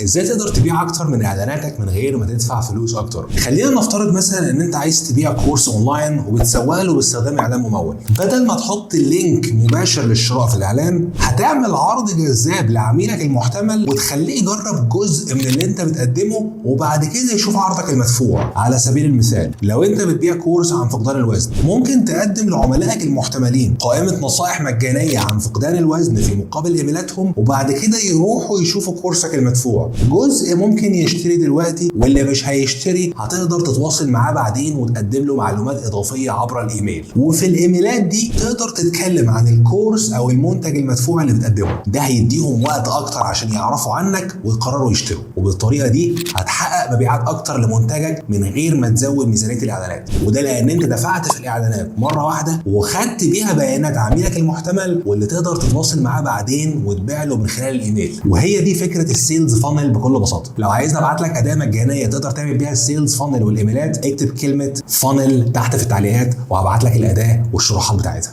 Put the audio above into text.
ازاي تقدر تبيع اكتر من اعلاناتك من غير ما تدفع فلوس اكتر؟ خلينا نفترض مثلا ان انت عايز تبيع كورس اونلاين وبتسوق له باستخدام اعلان ممول. بدل ما تحط link مباشر للشراء في الاعلان، هتعمل عرض جذاب لعميلك المحتمل وتخليه يجرب جزء من اللي انت بتقدمه، وبعد كده يشوف عرضك المدفوع. على سبيل المثال، لو انت بتبيع كورس عن فقدان الوزن، ممكن تقدم لعملائك المحتملين قائمة نصائح مجانية عن فقدان الوزن في مقابل ايميلاتهم، وبعد كده يروحوا يشوفوا كورسك المدفوع. جزء ممكن يشتري دلوقتي، واللي مش هيشتري هتقدر تتواصل معاه بعدين وتقدم له معلومات اضافية عبر الايميل. وفي الايميلات دي تقدر تتكلم عن الكورس او المنتج المدفوع اللي بتقدمه. ده هيديهم وقت اكتر عشان يعرفوا عنك ويقرروا يشتروا، وبالطريقه دي هتحقق مبيعات اكتر لمنتجك من غير ما تزود ميزانية الاعلانات. وده لان انت دفعت في الاعلانات مرة واحدة وخدت بيها بيانات عميلك المحتمل واللي تقدر تتواصل معاه بعدين وتبيع له من خلال الايميل. وهي دي فكرة ال sales funnel بكل بساطه. لو عايز ابعت لك اداه مجانية تقدر تعمل بيها ال sales funnel والايميلات، اكتب كلمة funnel تحت في التعليقات وهبعت لك الاداة والشروحات بتاعتها.